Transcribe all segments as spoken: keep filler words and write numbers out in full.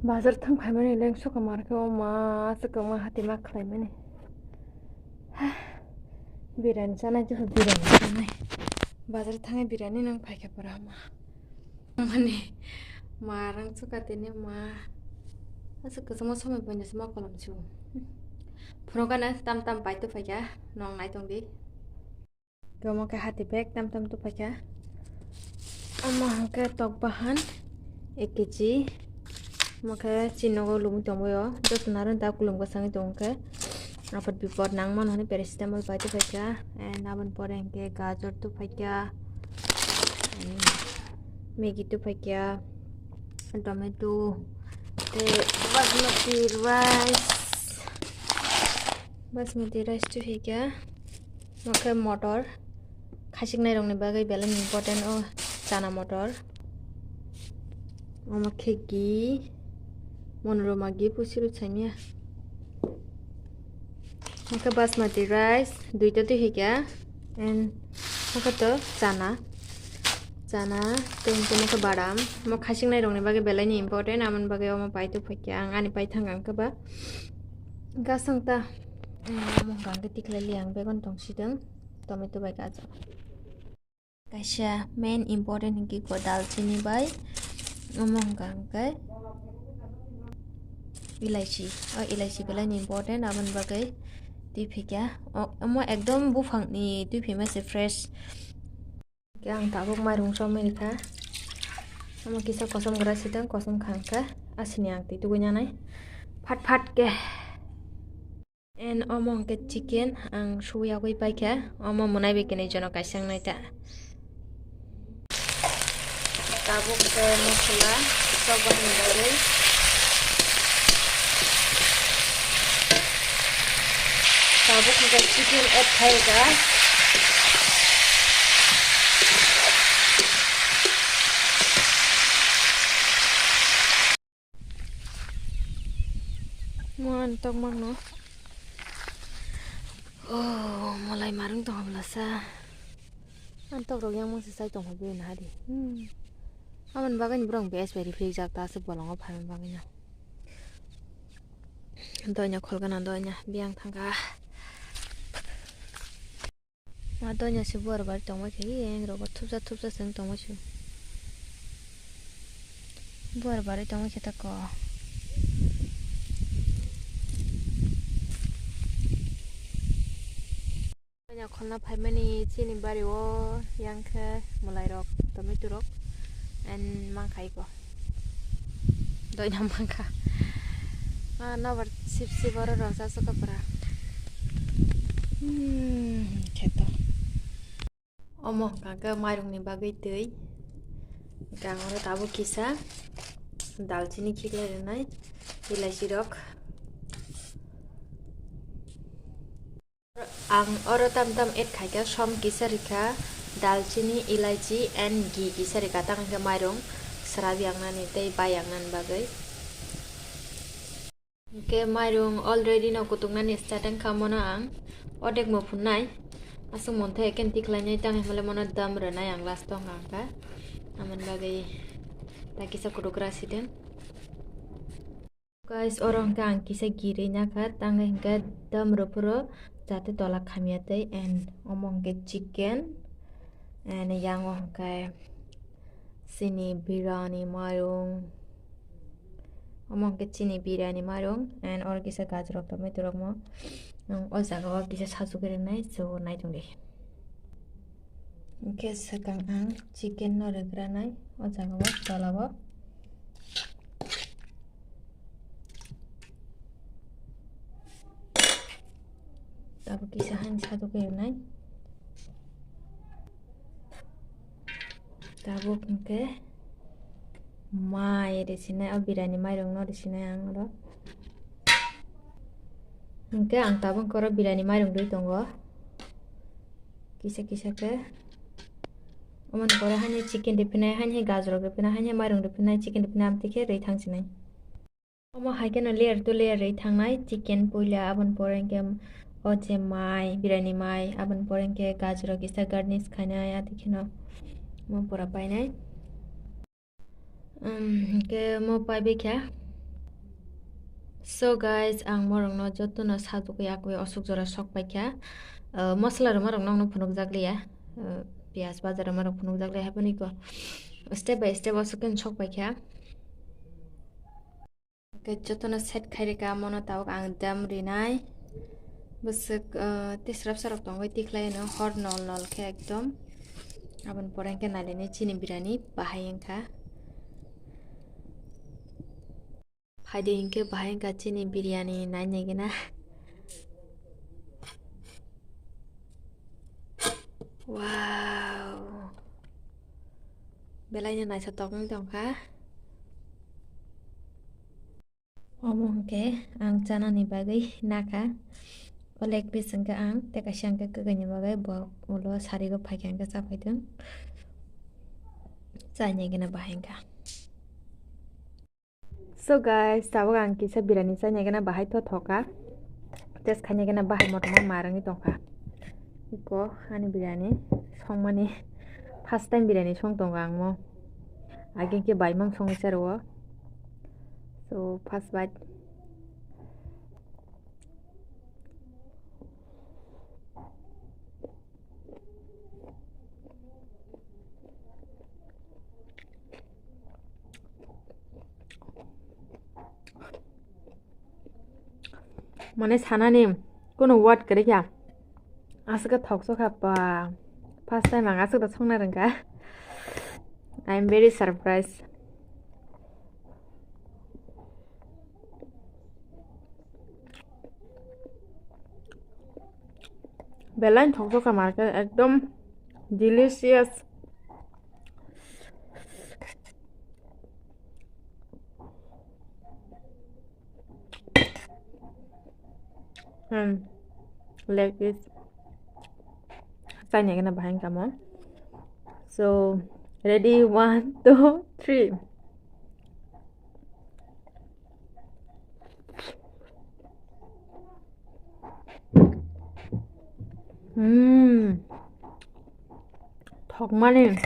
Bazar thang phaimani leng suka mar khe o ma, suka ma hati ma khlaimani. Biryani chanai, jepho biryani chanai. Bazar thangwi biryani nang phaikha pura ma. Mani ma rang suka tini ma. Asuk kwchangma somoi boino se ma kolom su. Phunukana tam tam pai tu phaikha, nong nai tongdi. Omo khe hati bag tam tam tuphaikha. Omo hwnkhe tok bahan ek kg. Omo khe chini nogo lubui tongbaio. Joto narwk da kulum kwchangwi tongo khe. Apot bipot nangmano hwnwi paracetamol pai tuphaikha. And aboni pore hwnkhe gajor tuphaikha. And Maggi tuphaikha. Tomato. Tei basmati rice. Basmati rice tuphaikha. Omo khe motor, khasiknai rokni bagwi belai important o chana motor. Omo khe ghee, Manorama ghee pusiru saimya. Omo khe basmati rice, duita twi hikha, and omo khe to chana, chana, tei hwnkhe omo khe badam. Omo khasiknai rokni bagwi belai ni important, aboni bagwi omo pai tuphaikha ang, ani pai thangkha hwnkhe ba gasong ta. Omo hwnkha hwnkhe tikhlai liya ang begon tong sidwng tomato bai gajor. Kaisa main important hwnkhe kho dalchini bai omo hwnkha hwnkhe elaichi. O elaichi belai ni important, aboni bagwi twi phikya. O-, omo ekdom buphang ni twi phima se fresh. Khe ang tabuk mairung chomwi rikha. Omo kisa kosom gra sidang, kosom khangkha. Asini ang twi tugui nanai. Phat phat khe. And omo hwnkhe chicken ang suwi yagwi paikha. Omo mwnai bai kwnwi jono kaisa wngnai ta. Tabuk khe mosola chokbani bagwi. Tabuk hwnkhe chicken add khaikha. Mo ang tokmakno. Oh, molai marwng tongkha bwlasa. Ang tokrok yang mangsa chai tongkha bini hari. Hmm. Aboni bagwi ni borok best bai rifrijak ta aswk bolongo phaima bagwi no. Doina kholgana doina biyang thangkha. Ma doina se buar bari tongma khe, eng rogo thupsa thupsa se wng tongma se. Buar bari tongma khe tako. Doina kholna phaimani chini bari o yang khe mwlai rok, tomato rok, and mangkhai ko. Doina mangkha. Ah, nobar sip sip oro rojak sokapra. Hmm, kheto. Omo hwnkha khe mairungni bagwi twi. Hwnkhe ang oro tabuk kisa dalchini khiklai rwnai, elaichi rok. Ang oro tam tam add khaikha, som kisa rikha, dalchini, elaichi and ghee kisa rikha, tang hwnkhe mairung swrap yangnani tei bai yangnani bagwi. Hwnkhe mairung already no kutuknani start wngkha, mono ang odek muphunai, aswk monthai ekhen tikhlainai, tang hwnle mono dam rwnai ang last o wngkha, amoni bagwi ta kisa kutugra sideng. Guys, oro hwnkhe ang kisa ghee rwi nakha, tang hwnkhe dam rw phuru jate tola khamya tei, and omo hwnkhe chicken, and yango hwnkhe chini biryani mairung, omo hwnkhe chini biryani mairung, and oro kisa gajrok tomato rokno ang o jaga o kisa sajagwi rwnai, so naitongdi. Hwnkhe swkang ang chicken no rwgranai o jaga o tola o. Tabuk kisa haino sajagwi rwnai. Tabuk hwnkhe mai rwsinai, o biryani mairung no rwsinai ang oro. Hwnkhe ang tabuk oro biryani mairung rwi tongo. Kisa kisa khe. Omoni pore haino chicken rwphinai, haino gajrok rwphinai, haino mairung rwphinai, chicken rwphinai, amtwi khe rwi thangsinai. Omo hai kheno layer to layer rwi thangnai chicken puila, aboni pore hwnkhe o je mai, biryani mai, aboni pore hwnkhe gajrok kisa garnish khainai, atwi kheno omo pura painai. Um, hwnkhe omo paibai kha. So guys, ang morokno jotono sajagwi akwi osuk jora sok paikha. Uh, mosla rwma rok nokno phunukjak liya. Uh, piyaj bajar rwma rok phunukjak liya, haiboni ko step by step osuk khe sok paikha. Hwnkhe jotono set khairika, mono tabuk ang dam rinai. Bwswk, uh, tisrap sarok tongwi tikhlai no hor nol nol khe ekdom. Aboni pore hwnkhe nailainai chini birani bahai wngkha. Phaidi hinkhe bahai wngkha chini biryani nainai gana. Wow. Belaino naithotok wng tongkha. Omo hwnkhe ang chanani bagwi nakha. O leg piece hwnkhe ang tei kaisa hwnkhe kwkwi ni bagwi bo ulo sarigo phaikha hwnkhe chapai thung. Chainai gana bahai wngkha. So guys, tabuk ang kisa birani chainai gana bahai thothoka. Test khainai gana bahai motom ma rwngwi tongkha. Iko ani birani songmani first time birani song tongo ang mo. Age khe bai mang songwi charo. So first bite. Mane sanani kono word kwrwi kha. Aswk thok sokha pa. First time ang aswk da songna rwngkha. I am very surprised. Belai thok sokha market, ekdom delicious. Hmm. Leg piece. Chainai gana bahai wngkha mo. So, ready, one, two, three. Hmm. Thokmani.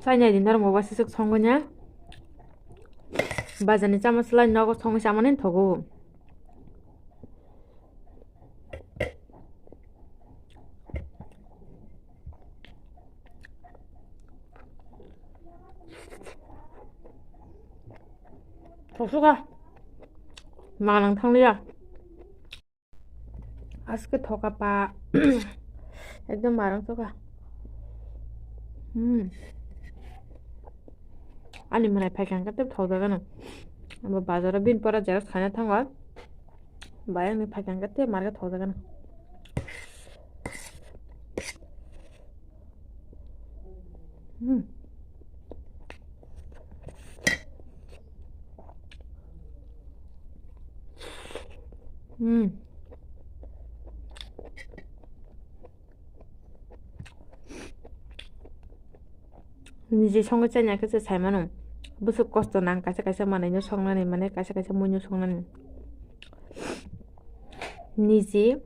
Chainai di norok bo waisa swk songwi na. Bazar ni chama slai nogo songwi chamani thogo. Thok sokha. Manang thangliya. Aske thoka pa. Ekdom marang sokha. Hmm. Ani mwnai phaikha hwnkhe tei thokjagano. Abo bazaro bini pora xerox khaina thango. Bai ani phaikha hwnkhe tei market thokjagano. Hmm. Hmm. Niji songwi chanya khe se sai mano. Bwswk kosto nang kaisa kaisa manwino songnani, mane kaisa kaisa muino songnani. Niji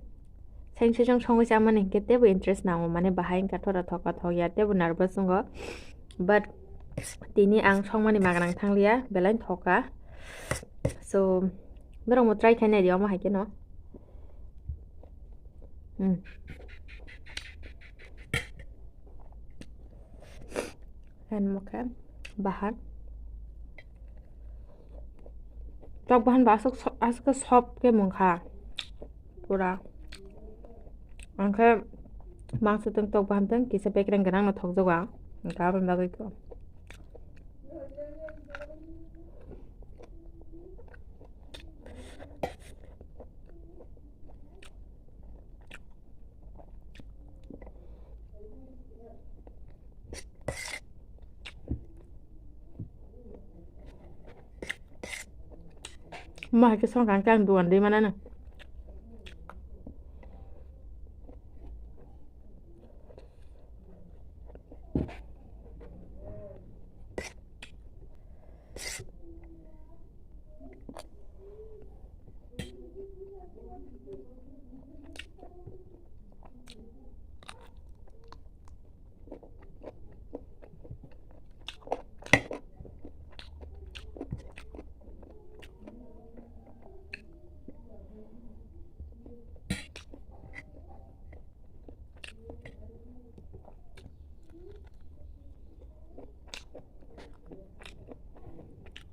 seng sejong songwi chamani hinkhe teibo interest nango, mane bahai wngkha thora thok thok ya, teibo nervous wngo. But tini ang songmani magrang thangliya, belai thokha. So, norokbo try khainai di omo hai kheno. Hmm. Ani mokhe bahan. Tok bahan ba aswk so-, aswk soft khe mungkha. Pura. Angkhe mangsa tong tok bahan tong kisa bekreng gwnang no thokjago ang. Gabon bagwi kho. Ma hai khe song kang kang duan de mana na.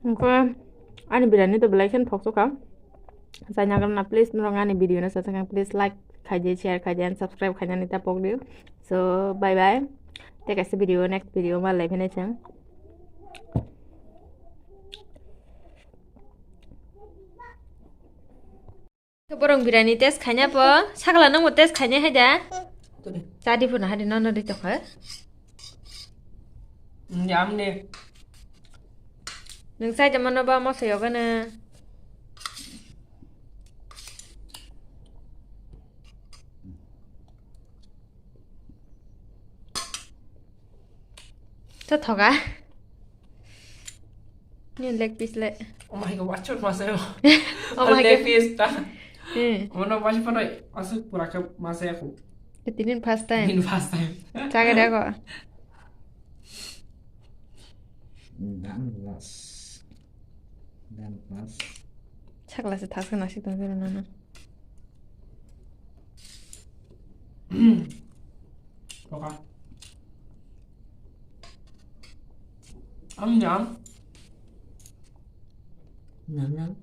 Hwnkhe ani birani to belai kheno thok sukha. Chai nagrana, please norok ani video no chajak kha, please like khaidi, share khaidi and subscribe khainani ta pokdi. So bye bye. Tei kaisa video, next video ma lai phinai chwng. Borong birani test khaina po, sakla nangbo test khaina hai da. Todi. Chadi phuna hari nono ri tokha. Yam ne. Nung sai da mano ba moso yoga na. To thoga. Ni leg piece le. Oh my God, wachor masa yo. Oh my God. Leg piece ta. Hmm. Mono wasi pano asu pura ke masa ya ku. Tinin first time. Tinin first time. Chaga da ko. Dan last. Dan last. Chakla se thaska nasik tong jero nana. Toka. Am nyam. Nam nam.